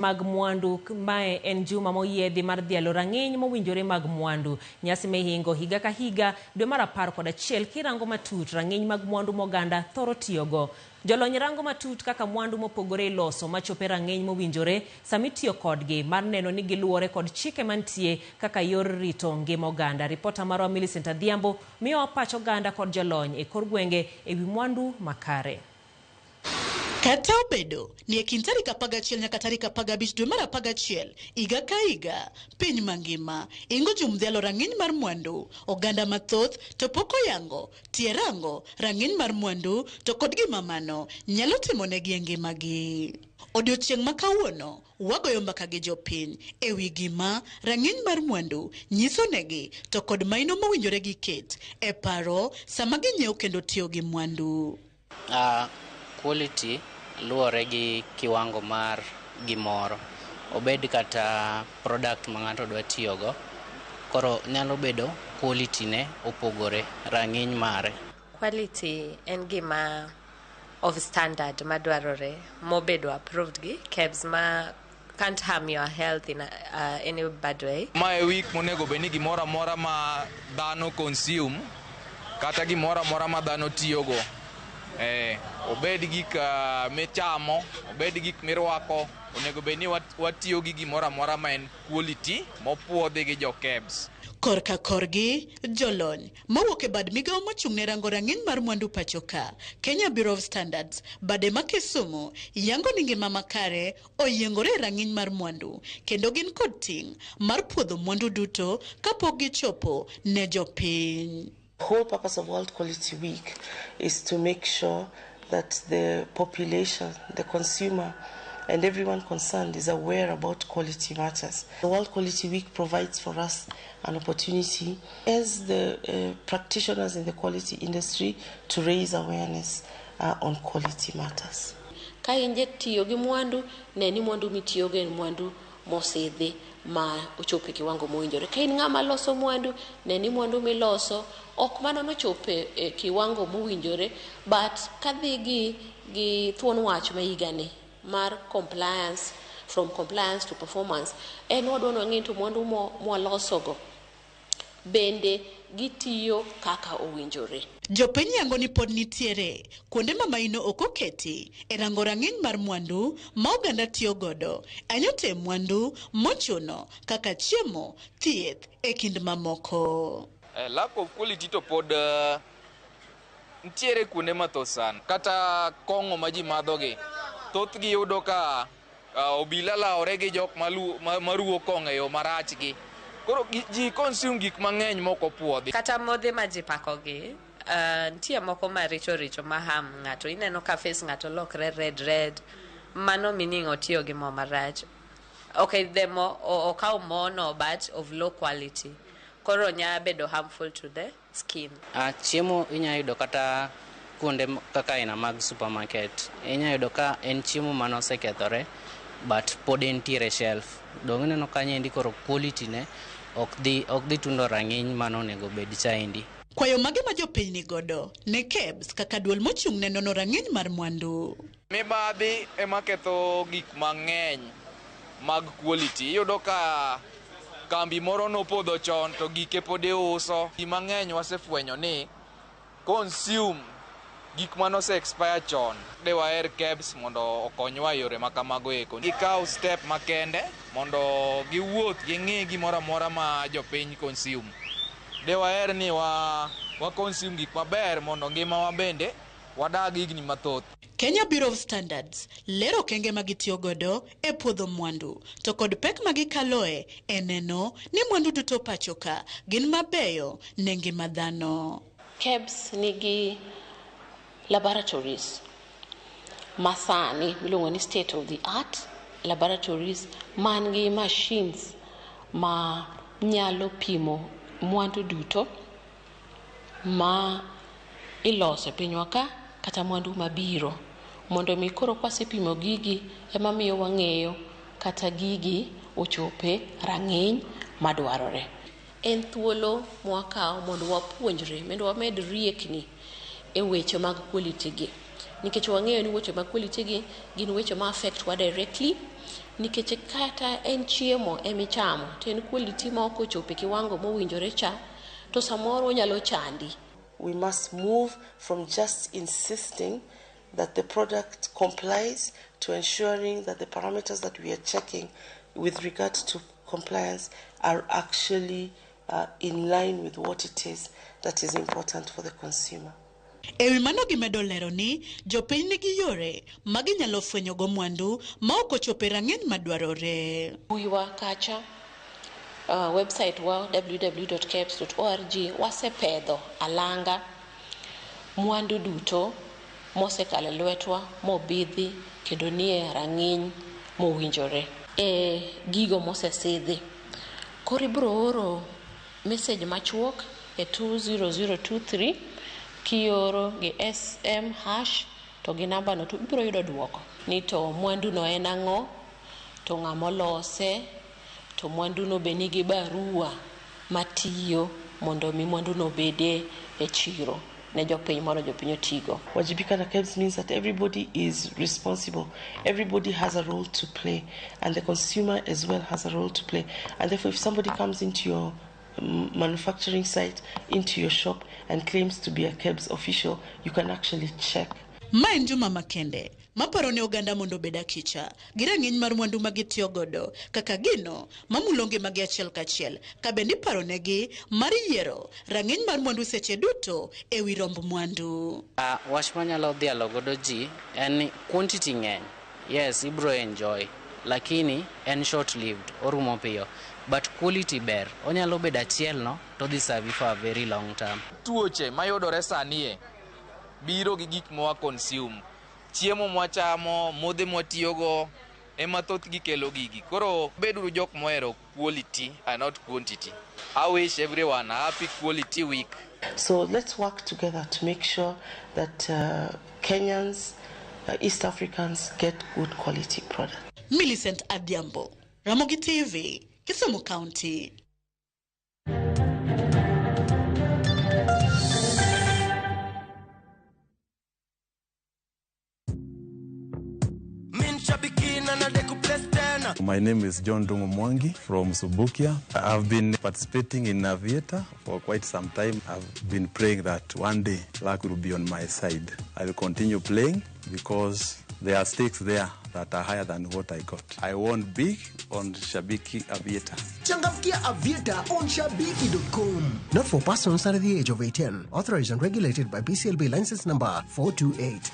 Mag mwandu. Mae en juma moyiedhi mar dhialo rang'iny mowinjore mag mwandu. Nyasi mihingo higa ka higa dwe mar 11 kirango matut rang'iny mag mwandu moganda thoro tiyogo. Jolony rango matut kaka mwandu mopogore iloso machope rang'iny mowinjore sama itiyo kodgi mar neno ni giluwore kod chike mantie kaka yor rito ngima oganda. Ripota marwa Millicent Adhiambo miyowa pach oganda kod jolony e kor gwenge e wi mwandu makare. Kata obedo ni e kind tarik 11 nyaka tarik 15 dwe mar 11 higa ka higa, piny mangima ingo jum dhialo rang'iny mar mwandu, oganda mathoth to pok oyango tie rango rang'iny mar mwandu to kod gima mano nyalo timonegi e ngimagi. Odiochieng' ma kawuono wagoyo mbaka gi jopiny e wi gima rang'iny mar mwandu nyiso negi to kod maino mowinjore giket e paro sama ginyiewo kendo tiyo gi mwandu. Quality luwore gi kiwango mar gimoro. Obed kata product ma ng'ato dwa tiyogo. Koro nyalo bedo quality ne opogore, rang'iny mare. Quality en gima of standard madwarore mobedo approved gi KEBS ma can't harm your health in any bad way. Mae week monego bed ni gimoro amora ma dhano consume kata gimoro amora ma dhano tiyogo, obed gik michamo, obed gik mirwako, onego bed ni watiyo gi gimoro amora ma en quality mopuodhi gi jo KEBS. Korka korgi, jolony mawuok e bad migawo mochung' ne rango rang'iny mar mwandu pacho ka, Kenya Bureau of Standards, bade ma Kisumu, yango ni ngima makare oyiengore e rang'iny mar mwandu kendo gin kod ting' mar puodho mwandu duto kapok gichopo ne jopiny. The whole purpose of World Quality Week is to make sure that the population, the consumer, and everyone concerned is aware about quality matters. The World Quality Week provides for us an opportunity as the practitioners in the quality industry to raise awareness on quality matters. Ka in jatiyo gi mwandu, ne ni mwandu mitiyogo en mwandu mosidhi ma ochopo e kiwango mowinjore. Ka in ng'ama loso mwandu, ne ni mwandu miloso ok mano nochopo e kiwango mowinjore, but kadhi gi thuon wach ma higani mar compliance, from compliance to performance, en wadwa ni wang'e to mwandu mwalosogo bende gitiyo kaka owinjore. Jopiny yango ni pod nitiere kuonde ma maino ok oketi e rango rang'iny mar mwandu ma oganda tiyo godo, anyote mwandu mochuno kaka chiemo, thieth e kind mamoko. Lack of quality to pod nitiere kuonde mathoth sana. Kata kong'o ma ji madhogi, thothgi yudo ka obila lawore gi jok maruwo kong'o e yo marach gi. Koro ji consume gik mang'eny mok opuodhi. Kata modhi ma ji pakogi, nitie moko maricho richo ma harm ng'ato. Ineno ka face ng'ato lokre red red, mano meaning otiyo gi mo marach. Okay, the mo, okaw mo no but of low quality. Koro nya bedo harmful to the skin. Chiemo inya yudo kata kuonde kaka aina mag supermarket. Inya yudo ka en chiemo manosekethore but pod entiere shelf. Dong' ineno kanyo endi koro quality ne ok dhi tundo rang'iny manonego bed chaendi. Kwayo mage ma jopiny ni godo ne KEBS kaka duol mochung' ne nono rang'iny mar mwandu. Mibadhi ema ketho gik mang'eny mag quality. Iyudo ka kambi moro nopodho chon to gike pod iuso. Ji mang'eny wasefwenyo ni consume gik manose expire chon. De waher KEBS mondo okonywa e yore ma kamago eko. Gikaw step makende mondo giwuoth ging'i gimoro amora ma jopiny consume. De waher ni wa consume gik maber mondo ngimawa bende wadag higni mathoth. Kenya Bureau of Standards lero okenge ma gitiyo godo e puodho mwandu to kod pek ma gikaloe e neno ni mwandu duto pacho ka gin mabeyo ne ngima dhano. KEBS nigi laboratories masani miluongo ni state of the art laboratories man gi machines ma nyalo pimo mwandu duto ma iloso e pinywa ka kata mwandu mabiro mondo mi koro kwasepimo gigi ema miyo wang'eyo kata gigi ochope rang'iny madwarore. En thuolo mwakawo mondo wapuonjre mondo wamed riekni e weche mag quality gi. Nikech wang'eyo ni weche mag quality gi gin weche ma affect wa directly. Nikech kata en chiemo emichamo to en quality ma ok ochopo e kiwango mowinjore cha, to samoro onyalo chandi. We must move from just insisting that the product complies to ensuring that the parameters that we are checking with regard to compliance are actually in line with what it is that is important for the consumer. E wi mano gimedo lero ni jopiny nigi yore ma ginyalo fwenyogo mwandu ma ok ochopo e rang'iny madwarore. Mbui kacha, website wa www.kebs.org wasepedho alanga mwandu duto mosekalo e lwetwa mobidhi kendo nie rang'iny mowinjore e gigo mosesidhi. Koro ibiro oro message machuok e 20023 kioro gi SM hash to gi namba no to ibiro yudo duoko ni to mwandu no en ang'o, to ng'ama olose, to mwandu no be nigi barua matiyo mondo mi mwandu no obede e chiro ne jopiny mondo jopiny otigo. Wajibika na KEBS means that everybody is responsible, everybody has a role to play, and the consumer as well has a role to play. And therefore, if somebody comes into your manufacturing site, into your shop, and claims to be a KEBS official, you can actually check. Ma en juma makende maparo ne oganda mondo obed akicha gi rang'iny mar mwandu ma gitiyo godo kaka gino mamulo ngimagi achiel kachiel ka bende iparo negi mar yiero rang'iny mar mwandu seche duto e wi romb mwandu. Wach manyalo dhialo godo ji en ni quantity ng'eny. Yes, ibro enjoy, lakini en short lived, orumo piyo. But quality ber, onyalo bedo achiel no to dhi serve for a very long term. Tuoche mayudore sani e biro gi gik ma wa consume. Chiemo mwachamo, modhe mwatiyogo ema thothgi kelo gigi. Koro beduru jok mohero quality and not quantity. I wish everyone a happy quality week. So let's work together to make sure that Kenyans, East Africans get good quality product. Millicent Adhiambo, Ramogi TV, Kisumu County. My name is John Dungu Mwangi from Subukia. I've been participating in Aviator for quite some time. I've been praying that one day luck will be on my side. I will continue playing because there are stakes there that are higher than what I got. I won big on Shabiki Aviator. Changamkia Aviator on Shabiki.com. Not for persons under the age of 18. Authorized and regulated by BCLB license number 428.